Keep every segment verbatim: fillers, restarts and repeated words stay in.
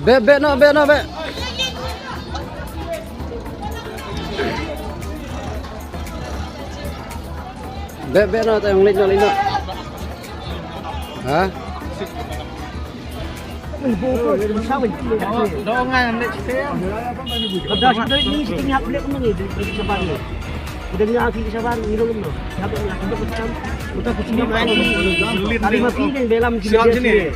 Beh, beh noh, beh noh, beh. Beh, beh noh, tang leit noh, leit noh. Ha? Dari mati kan belam. Siap sini.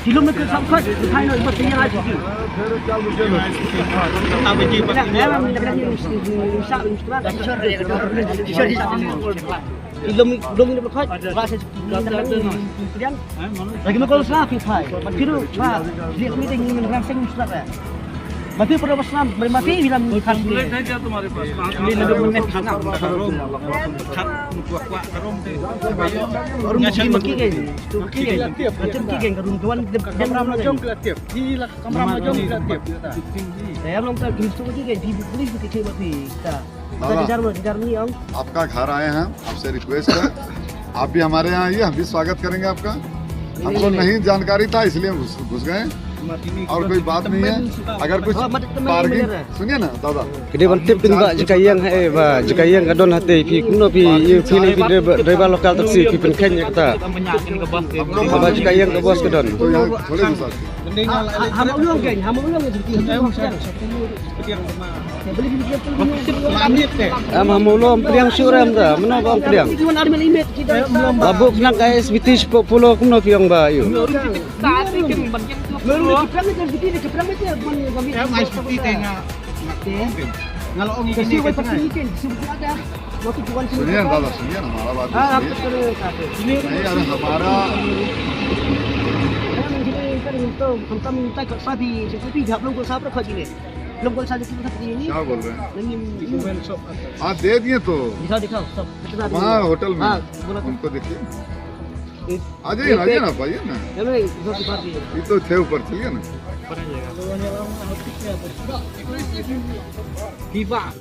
Kilometer sampai, hai no, bas tinggal aja. Kilometer, kilometer berkhot, rasa sekian. Lagi mau kalau salah, kita. Mati dulu, Pak. Dia kami dah ingin merangsang surat ya. Mati pada pas nam, mati bilang khas ni. Ini lebih menit khas. Khas, kuat-kuat, harum tu. Harum maki, maki kan. Maki kan. Macam maki kan, harum tuan dia, dia Kamera majong kelaktif. Di lah kamera majong kelaktif. Ya, long tak, kita tu maki kan, di beli kita cek mati. Kita. दादा, दीदार में, दीदार में नहीं हम। आपका घर आए हैं, आपसे रिक्वेस्ट है, आप भी हमारे यहाँ आइए, हम भी स्वागत करेंगे आपका। हमको नहीं जानकारी था, इसलिए हम घुस, घुस गए। और कोई बात नहीं है। अगर कुछ पार्किंग, सुनिए ना दादा, kdei ban tip pynbha jaka ïeng, eh, ba jaka ïeng ka don hate, phi kumno phi, phi lei phi driver, driver local taxi, phi pynkheiñ ïa kata. Ba jaka ïeng ka bos ka don. तो यहाँ थोड़े घुसा। Em, ha Mawlong pdiang shuh re em da, mano ba ong pdiang. Ba buk nang ka S B T shapoh Polo kumno phi ong ba ïoh. सुनिए ना दादा, सुनिए ना, हमारा बात तो सुनिए। नहीं, अरे हमारा क्या बोल रहे हैं? हाँ, दे दिए तो। दिखाओ, दिखाओ, सब कितना वहाँ होटल में। हाँ, बोला तो। उनको देखिए। आ जाइए ना, आ जाइए ना, आप आइए ना। चलो, इधर से बात कीजिए। ये तो छः ऊपर, चलिए ना। Viva!